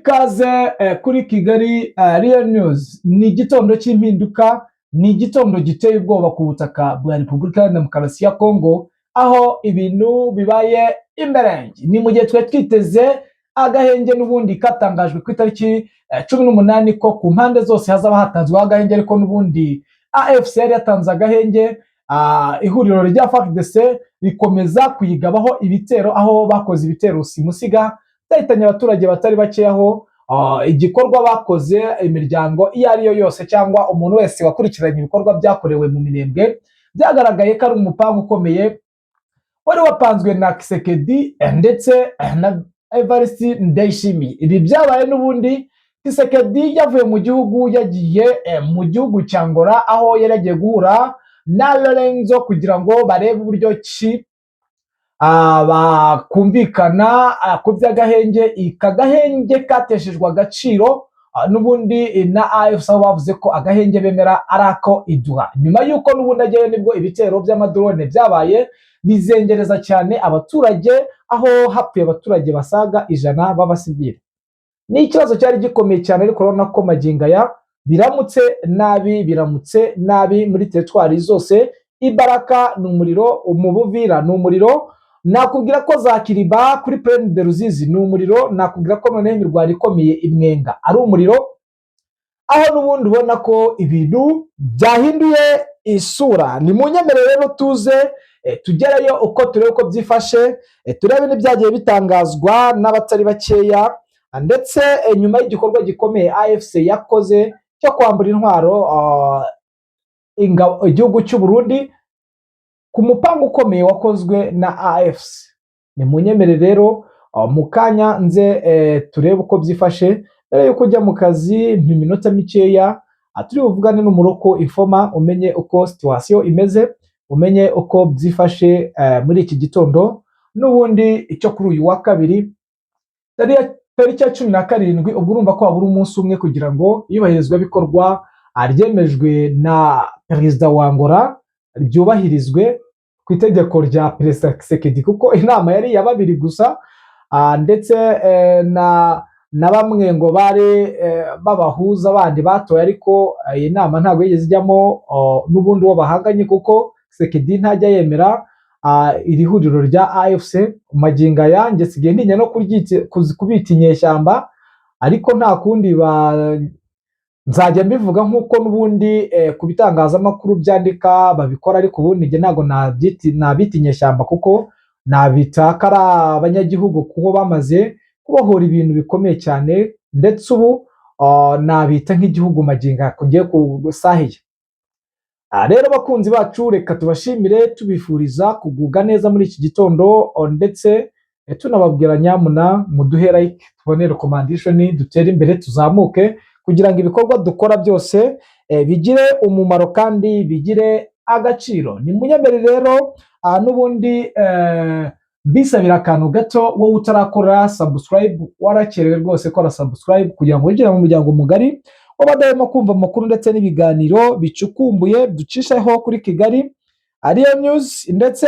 Ikaze kuri Kigali Real News. Ni igitondo cy'impinduka, ni igitondo giteye ubwoba ku butaka bwa Repubulika ya Demokarasi ya Kongo, aho ibintu bibaye imberenge. Ni mu gihe twari twiteze agahenge n'ubundi katangajwe ku itariki 18 ko ku mpande zose hazaba hatanzweho agahenge, ariko n'ubundi AFC yari yatanze agahenge, ihuriro rya FARDC rikomeza kuyigabaho ibitero, aho bakoze ibitero simusiga byahitanye abaturage batari bakeya, aho igikorwa bakoze imiryango iyo ari yo yose cyangwa umuntu wese wakurikiranye ibikorwa byakorewe mu Minembwe, byagaragaye ko ari umupangu ukomeye wari wapanzwe na Tshisekedi ndetse na Evariste Ndayishimiye. Ibi byabaye n'ubundi Tshisekedi yavuye mu gihugu, yagiye mu gihugu cya Angola, aho yari yagiye guhura na Lorenzo kugira ngo barebe uburyo ki bakumvikana ku by'agahenge. Aka gahenge kateshejwe agaciro n'ubundi na AFC, aho bavuze ko agahenge bemera ari ako iduha. Nyuma y'uko n'ubundi ajyayo, nibwo ibitero by'amadrone byabaye, bizengereza cyane abaturage, aho hapfuye abaturage basaga 100 b'abasivili. Ni ikibazo cyari gikomeye cyane, ariko urabona ko magingo aya biramutse nabi, biramutse nabi muri teritwari zose. Ibaraka ni umuriro, mu Buvira ni umuriro, nakubwira ko za Kiriba kuri Plaine de Ruzizi ni umuriro, nakubwira ko noneho imirwano ikomeye imwenga ari umuriro, aho n'ubundi ubona ko ibintu byahinduye isura. Ni mu nyemerere rero tuze tugereyo uko turebe uko byifashe, turebe n'ibyagiye bitangazwa n'abatari bakeya, ndetse nyuma y'igikorwa gikomeye AFC yakoze cyo kwambura intwaro igihugu cy'u Burundi ku mupango ukomeye wakozwe na AFC. Ni mu nyemerere rero mu kanya nze turebe uko byifashe. Mbere yuko ujya mu kazi, mu minota mikeya turi buvugane n'umu local informer, umenye uko situation imeze, umenye uko byifashe muri iki gitondo n'ubundi icyo kuri uyu wa kabiri, tariki ya 17. Ubwo urumva ko habura umunsi umwe kugira ngo iyubahirizwabikorwa ryemejwe na perezida wa Angola ryubahirizwe ku itegeko rya Perezida Tshisekedi, kuko inama yari iya babiri gusa, ndetse na bamwe ngo bari b'abahuza bandi batoye, ariko iyi nama ntabwo yigeze ijyamo n'ubundi uwo bahanganye, kuko Tshisekedi ntajya yemera iri huriro rya AFC. Magingo aya njye nsigaye ntinya no kubita inyeshyamba, ariko nta kundi ba nzajya mbivuga nk'uko n'ubundi ku bitangazamakuru byandika babikora, ariko ubundi njye ntabwo nabita inyeshyamba, kuko nabita ko ari abanyagihugu, kuko bamaze kubohora ibintu bikomeye cyane, ndetse ubu nabita nk'igihugu magingo aya ngiye gusahiya. Rero bakunzi bacu, reka tubashimire, tubifuriza kugubwa neza muri iki gitondo, ndetse tunababwira nyamuna muduhe like, tubone recommendation, dutere imbere, tuzamuke, kugira ngo ibikorwa dukora byose bigire umumaro kandi bigire agaciro. Ni munyemere rero n'ubundi mbisabira akantu gato: wowe utarakora subscribe, warakerewe rwose. Kora subscribe kugira ngo winjire mu muryango mugari w'abadahwema kumva amakuru ndetse n'ibiganiro bicukumbuye ducishaho kuri Kigali Ariyo News. Ndetse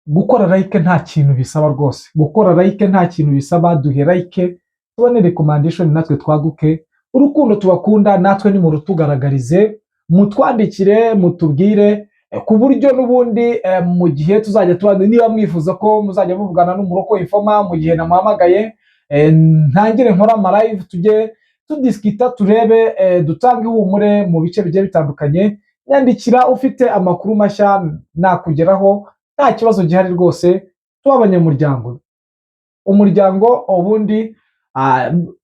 gukora like nta kintu bisaba rwose, gukora like nta kintu bisaba. Duhe like, tubone recommendation, natwe twaguke. Urukundo tubakunda natwe nimurutugaragarize, mutwandikire, mutubwire ku buryo n'ubundi mu gihe tuzajya tuba, niba mwifuza ko muzajya muvugana n'umu local informer mu gihe namuhamagaye, ntangire nkore ama live, tujye tudiscuta, turebe, dutange ihumure mu bice bigiye bitandukanye. Nyandikira ufite amakuru mashya, nakugeraho, nta kibazo gihari rwose. Tuba abanyamuryango. Umuryango ubundi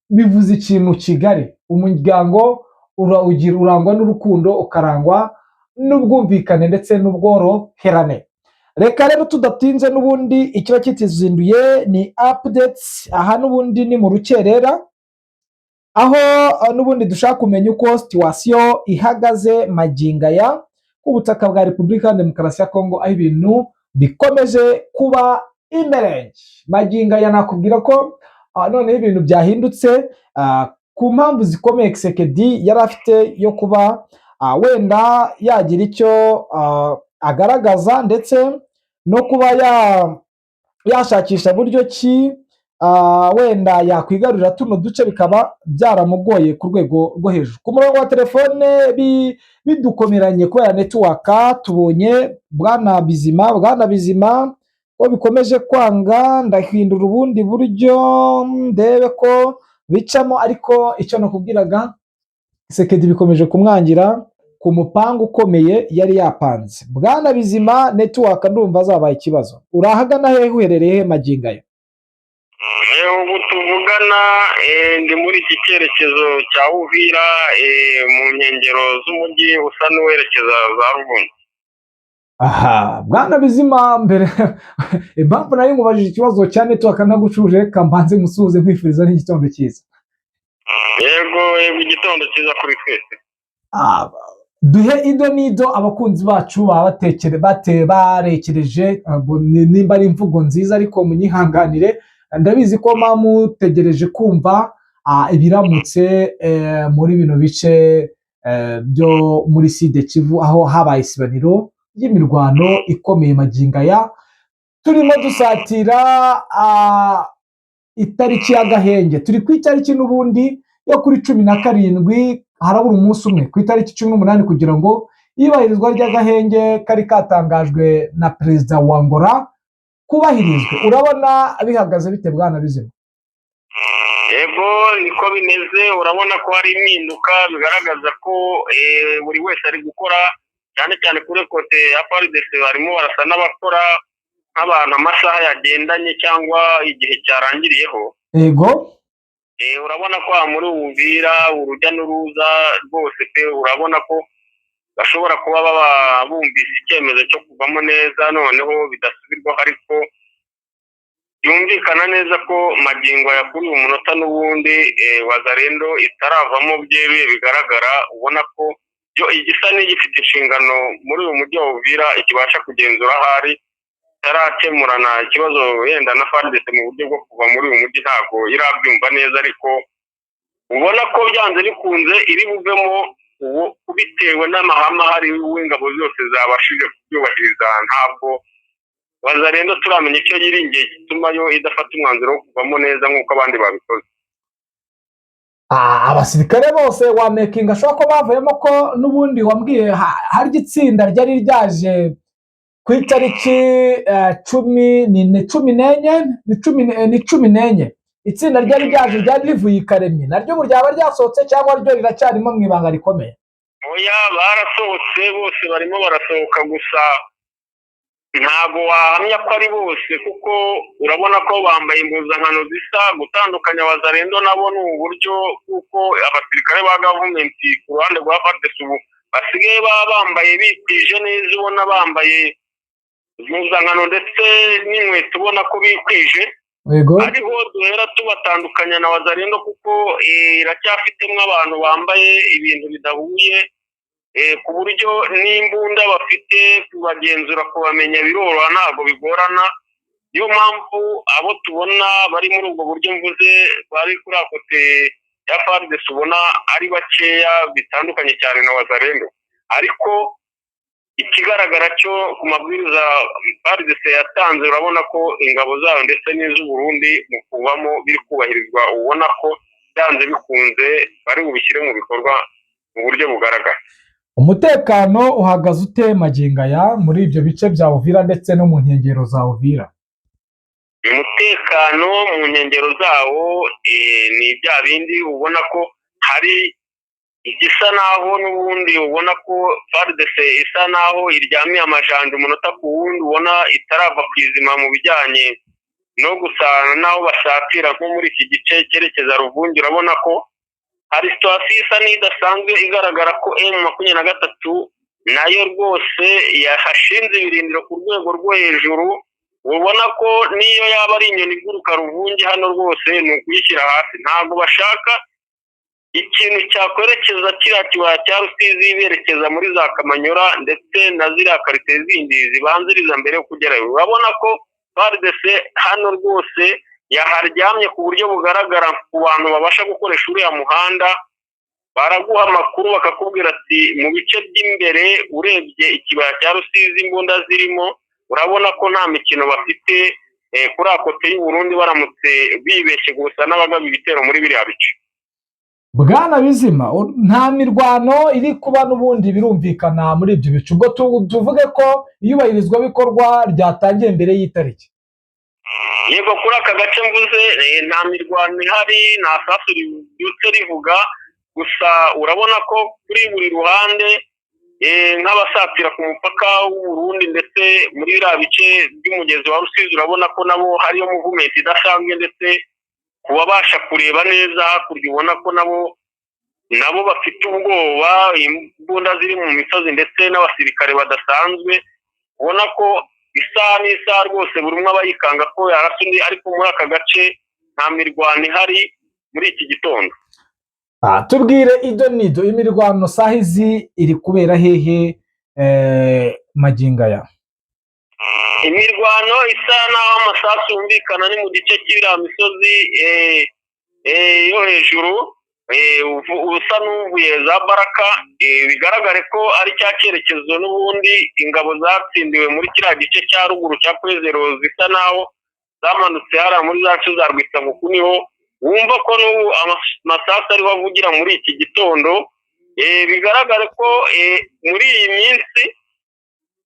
bivuze ikintu kigari. Umuryango urangwa n'urukundo, ukarangwa n'ubwumvikane ndetse n'ubworoherane. Reka rero tudatinze, n'ubundi ikiba kitizinduye ni updates. Aha n'ubundi ni mu rukerera, aho n'ubundi dushaka kumenya uko situation ihagaze magingo aya ku butaka bwa Repubulika ya Demokarasi ya Kongo, aho ibintu bikomeje kuba imerenge. Magingo aya nakubwira ko noneho ibintu byahindutse ku mpamvu zikomeye Tshisekedi yari afite yo kuba wenda yagira icyo agaragaza, ndetse no kuba yashakisha buryo ki. wenda yakwigarurira tuno duce bikaba byaramugoye ku rwego rwo hejuru. Ku murongo wa telefone bidukomeranye kubera network, tubonye Bwana Bizima. Bwana Bizima, ko bikomeje kwanga, ndahindura ubundi buryo ndebe ko bicamo. Ariko icyo nakubwiraga, Tshisekedi bikomeje kumwangira ku mupangu ukomeye yari yapanze. Bwana Bizima, network ndumva azabaye ikibazo. Urahagana hehe? Uherereye he magingo aya? Ubu tuvugana ndi muri iki cyerekezo cya Uvira, mu nkengero z'umujyi usa n'uwerekeza za Ruvungi. Aha, Bwana Bizima, mbere impamvu nari nkubajije ikibazo cya network nagucuje, reka mbanze musuhuze nkwifuriza n'igitondo cyiza. Yego yego, igitondo cyiza kuri twese. Duhe ido n'ido, abakunzi bacu baba barekereje, nimba ari imvugo nziza, ariko munyihanganire, ndabizi ko muba mutegereje kumva ibiramutse muri bino bice byo muri Sud Kivu, aho habaye isibaniro ry'imirwano ikomeye. Magingo aya turimo dusatira itariki y'agahenge, turi ku itariki n'ubundi yo kuri 17, harabura umunsi umwe ku itariki 18 kugira ngo iyubahirizwa ry'agahenge kari katangajwe na perezida wa Angola kubahirizwe. Urabona bihagaze bite, Bwana Bizima? Yego, niko bimeze. Urabona ko hari impinduka bigaragaza ko buri wese ari gukora, cyane cyane kuri côté ya FARDC barimo barasa n'abakora nk'abantu amasaha yagendanye cyangwa igihe cyarangiriyeho. Urabona ko aha muri Uvira urujya n'uruza rwose pe, urabona ko bashobora kuba baba bumvise icyemezo cyo kuvamo neza noneho bidasubirwaho, ariko byumvikana neza ko magingo aya, kuri uyu munota n'ubundi, Wazalendo itaravamo byeruye bigaragara. Ubona ko yo igisa n'igifite inshingano muri uyu mujyi wa Uvira, ikibasha kugenzura ahari, itarakemurana ikibazo wenda na FARDC mu buryo bwo kuva muri uyu mujyi, ntabwo irabyumva neza, ariko ubona ko byanze bikunze iri buvemo ubu bitewe n'amahame ahari w'ingabo zose zabashije kubyubahiriza. Ntabwo Wazalendo turamenya icyo yiringiye gituma yo idafata umwanzuro wo kuvamo neza nk'uko abandi babikoze. Abasirikare bose wa mekinga ashobora ko bavuyemo, ko n'ubundi wambwiye hari itsinda ryari ryaje ku itariki cumi ni 14, ni 14, itsinda ryari ryaje ryari rivuye i Karemi, naryo ubu ryaba ryasohotse cyangwa ryo riracyarimo mu ibanga rikomeye? Oya, barasohotse bose, barimo barasohoka, gusa ntabwo wahamya ko ari bose kuko urabona ko bambaye impuzankano zisa. Gutandukanya Wazalendo nabo ni uburyo, kuko abasirikare ba gavumenti ku ruhande rwa FARDC ubu basigaye baba bambaye bikwije neza, ubona bambaye impuzankano ndetse n'inkweto, ubona ko bikwije. Ariho duhera tubatandukanya na Wazalendo, kuko iracyafitemo abantu bambaye ibintu bidahuye, ku buryo n'imbunda bafite kubagenzura, kubamenya biroroha, ntabwo bigorana. Niyo mpamvu abo tubona bari muri ubwo buryo mvuze, bari kuri côté ya FARDC, ubona ari bakeya bitandukanye cyane na Wazalendo. Ariko ikigaragara cyo, ku mabwiriza FARDC yatanze, urabona ko ingabo zayo ndetse n'iz'u Burundi mu kuvamo biri kubahirizwa, ubona ko byanze bikunze bari bubishyire mu bikorwa mu buryo bugaragara. Umutekano uhagaze ute magingo aya muri ibyo bice bya Uvira ndetse no mu nkengero za Uvira? Umutekano mu nkengero zawo ni bya bindi, ubona ko hari igisa naho n'ubundi ubona ko FARDC isa naho iryamiye amajanja umunota ku wundi, ubona itarava ku izima mu bijyanye no gusana n'aho basatira nko muri iki gice cyerekeza Ruvungi. Urabona ko hari situation isa n'idasanzwe igaragara ko M23 nayo rwose yahashinze ibirindiro ku rwego rwo hejuru, ubona ko n'iyo yaba ari inyoni iguruka Ruvungi hano rwose ni ukuyishyira hasi. Ntabwo bashaka ikintu cyakwerekeza kiriya kibaya cya Rusizi berekeza muri za Kamanyora ndetse na ziriya karitsiye zindi zibanziriza mbere yo kugerayo. Urabona ko FARDC hano rwose yaharyamye ku buryo bugaragara. Ku bantu babasha gukoresha uriya muhanda, baraguha amakuru bakakubwira ati mu bice by'imbere urebye ikibaya cya Rusizi imbunda zirimo, urabona ko nta mikino bafite. Kuri côté y'u Burundi baramutse bibeshye gusa n'abagaba ibitero muri biriya bice. Bwana Bizima, nta mirwano iri kuba n'ubundi birumvikana muri ibyo bice. Ubwo tuvuge ko iyubahirizwabikorwa ryatangiye mbere y'itariki? Yego, kuri aka gace mvuze nta mirwano ihari, nta sasu ribyutse rivuga. Gusa urabona ko kuri buri ruhande, nk'abasatira ku mupaka w'u Burundi ndetse muri biriya bice by'umugezi wa Rusizi, urabona ko nabo hariyo movement idasanzwe. Ndetse ku babasha kureba neza hakurya, ubona ko nabo bafite ubwoba, imbunda ziri mu misozi ndetse n'abasirikare badasanzwe. Ubona ko isaha n'isaha rwose buri umwe aba yikanga ko yarasa undi, ariko muri aka gace nta mirwano ihari muri iki gitondo. Tubwire ido nido, imirwano saha izi iri kubera hehe magingo aya? Imirwano isa n'aho amasasu yumvikana ni mu gice cy'iriya misozi yo hejuru, usa n'uvuye za Baraka. Bigaragare ko ari cya cyerekezo n'ubundi ingabo zatsindiwe muri kiriya gice cya ruguru cya Point Zéro, zisa n'aho zamanutse hariya muri za nce za Rwitsankuku. Niho wumva ko n'ubu amasasu ariho avugira muri iki gitondo. Bigaragare ko muri iyi minsi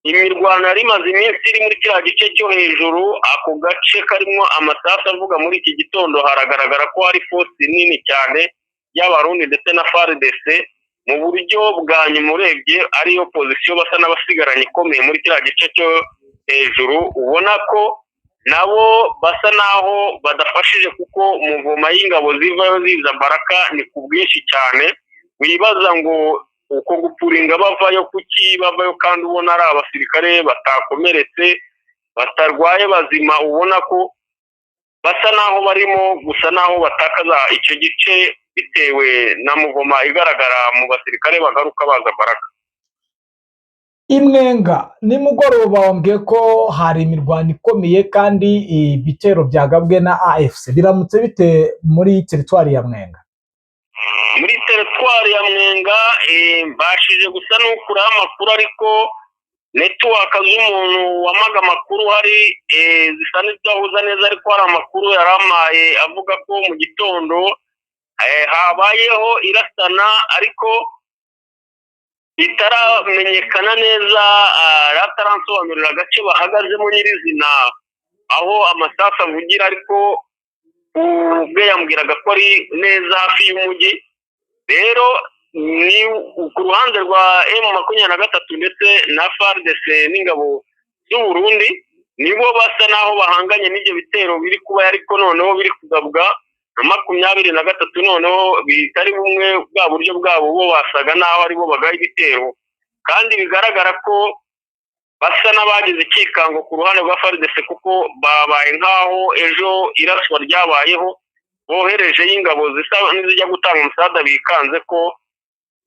imirwano yari imaze iminsi iri muri kiriya gice cyo hejuru, ako gace karimo amasasu avuga muri iki gitondo, haragaragara ko hari force nini cyane y'Abarundi ndetse na FARDC. Mu buryo bwa nyuma urebye ariyo position basa n'abasigaranye ikomeye muri kiriya gice cyo hejuru. Ubona ko nabo basa naho badafashije, kuko mouvement y'ingabo zivayo ziza Baraka ni ku bwinshi cyane. Wibaza ngo uko gupuringa bavayo, kuki bavayo kandi ubona ari abasirikare batakomeretse, batarwaye, bazima? Ubona ko basa naho barimo gusa naho batakaza icyo gice bitewe na mouvement igaragara mu basirikare bagaruka baza Baraka. Imwenga nimugoroba wambwiye ko hari imirwano ikomeye kandi ibitero byagabwe na AFC. Biramutse bite muri teritwari ya Mwenga? Muri teritwari ya Mwenga mbashije gusa n'ukuraho amakuru, ariko network z'umuntu wamaga amakuru hari zisa n'izidahuza neza. Ariko hari amakuru yari avuga ko mu gitondo habayeho irasana, ariko bitaramenyekana neza, ataransobanurira agace bahagazemo nyirizina aho amasasu avugira, ariko ubwe yambwiraga ko ari neza hafi y'umujyi. Rero ni ku ruhande rwa M23 ndetse na FARDC n'ingabo z'u Burundi, nibo basa naho bahanganye n'ibyo bitero biri kuba, ariko noneho biri kugabwa na 23, noneho bitari bumwe bwa buryo bwabo. Bo basaga naho aribo bagaye ibitero, kandi bigaragara ko basa n'abagize ikikango ku ruhande rwa FARDC, kuko babaye nk'aho ejo iraswa ryabayeho boherejeyo ingabo zisa n'izijya gutanga umusada, bikanze ko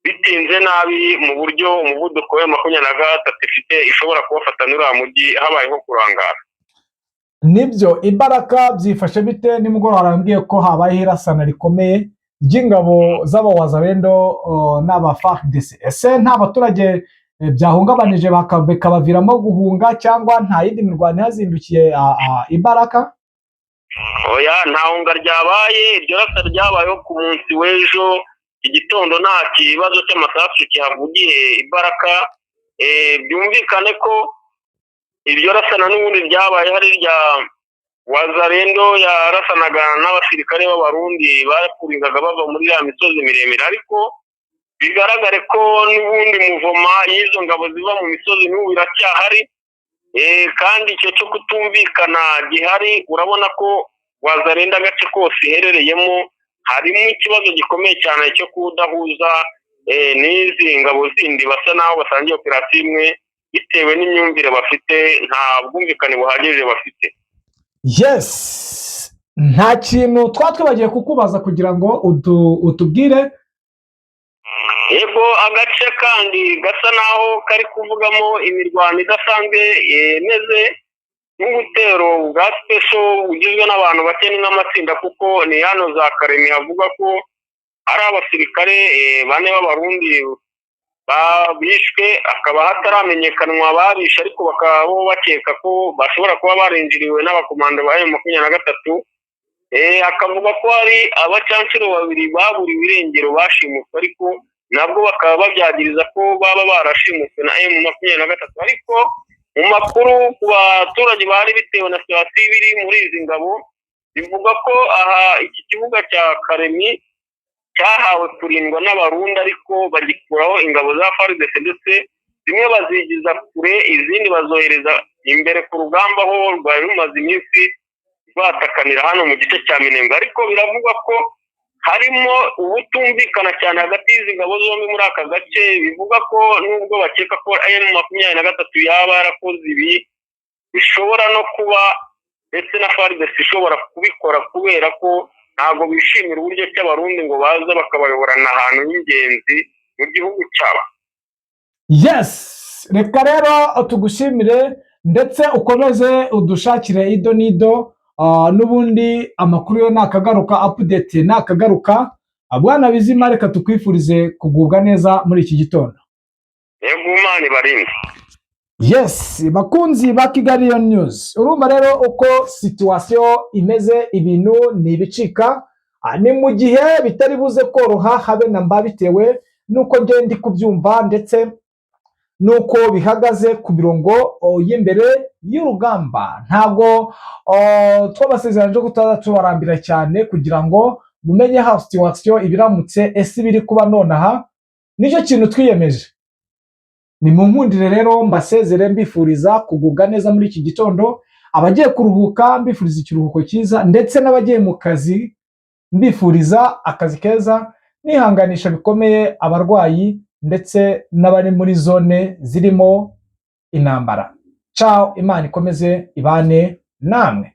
bitinze nabi mu buryo umuvuduko wa 23 ifite ishobora kubafata n'uriya mujyi habayeho kurangara. Nibyo, imbaraga byifashe bite nimugoroba? Arambwiye ko habayeho irasana rikomeye ry'ingabo z'abawazalendo n'aba FARDC. Ese nta baturage byahungabanije bikabaviramo guhunga, cyangwa nta yindi mirwano ihazindukiye imbaraga? Oya, nta hunga ryabaye. Iryo rasa ryabayeho ku munsi w'ejo igitondo, nta kibazo cy'amasasu kihavugiye imbaraga. Byumvikane ko iryo rasana n'ubundi ryabaye hari rya Wazalendo yarasanaga n'abasirikare b'Abarundi bakuringaga bava muri ya misozi miremire, ariko bigaragare ko n'ubundi mouvement y'izo ngabo ziva mu misozi n'ubu iracyahari, kandi icyo cyo kutumvikana gihari. Urabona ko Wazalendo agace kose iherereyemo harimo ikibazo gikomeye cyane cyo kudahuza n'izi ngabo zindi basa naho basangiye operasiyo imwe, bitewe n'imyumvire bafite, nta bwumvikane buhagije bafite. Yes, nta kintu twaba twibagiwe kukubaza kugira ngo utubwire? Yego, agace kandi gasa naho kari kuvugamo imirwano idasanzwe imeze nk'ubutero bwa special bugizwe n'abantu bake n'amatsinda, kuko ni hano za Karemi havuga ko ari abasirikare bane b'Abarundi. Bishwe hakaba hataramenyekanwa ababishe, ariko bakaba bo bakeka ko bashobora kuba barinjiriwe n'abakomando ba M23. Hakavuga ko hari abacancuro babiri baburiwe irengero bashimuswe, ariko nabwo bakaba babyagiriza ko baba barashimuswe na M23. Ariko mu makuru ku baturage bari bitewe na situation iri muri izi ngabo, bivuga ko aha iki kibuga cya Karemi cyahawe kurindwa n'Abarundi, ariko bagikuraho ingabo za FARDC, ndetse zimwe bazigiza kure, izindi bazohereza imbere ku rugamba aho rwari rumaze iminsi rwatakanira hano mu gice cya Minembwe. Ariko biravugwa ko harimo ubutumvikana cyane hagati y'izi ngabo zombi muri aka gace, bivuga ko nubwo bakeka ko M23 yaba yarakoze ibi, bishobora no kuba ndetse na FARDC ishobora kubikora, kubera ko ntabwo bishimira uburyo ki Abarundi ngo baza bakabayoborana ahantu h'ingenzi mu gihugu cyabo. Yes, reka rero tugushimire ndetse ukomeze udushakire ido n'ido. N'ubundi amakuru yo nakagaruka, update nakagaruka. Bwana Bizima, reka tukwifurize kugubwa neza muri iki gitondo. Yego, Imana ibarinde. Yes, bakunzi ba Kigali News, urumva rero uko situation imeze, ibintu ni ibicika. Ni mu gihe bitari buze koroha habe na mba, bitewe n'uko ngenda ndi kubyumva ndetse n'uko bihagaze ku mirongo y'imbere y'urugamba. Ntabwo twabasezeranyije ko tutaza tubarambira cyane kugira ngo mumenye ha situation ibiramutse ese ibiri kuba nonaha, nicyo kintu twiyemeje. Ni mu nkundire rero mbasezere, mbifuriza kugubwa neza muri iki gitondo. Abagiye kuruhuka mbifuriza ikiruhuko cyiza, ndetse n'abagiye mu kazi mbifuriza akazi keza, nihanganisha bikomeye abarwayi ndetse n'abari muri zone zirimo intambara. Ciao, Imana ikomeze ibane namwe.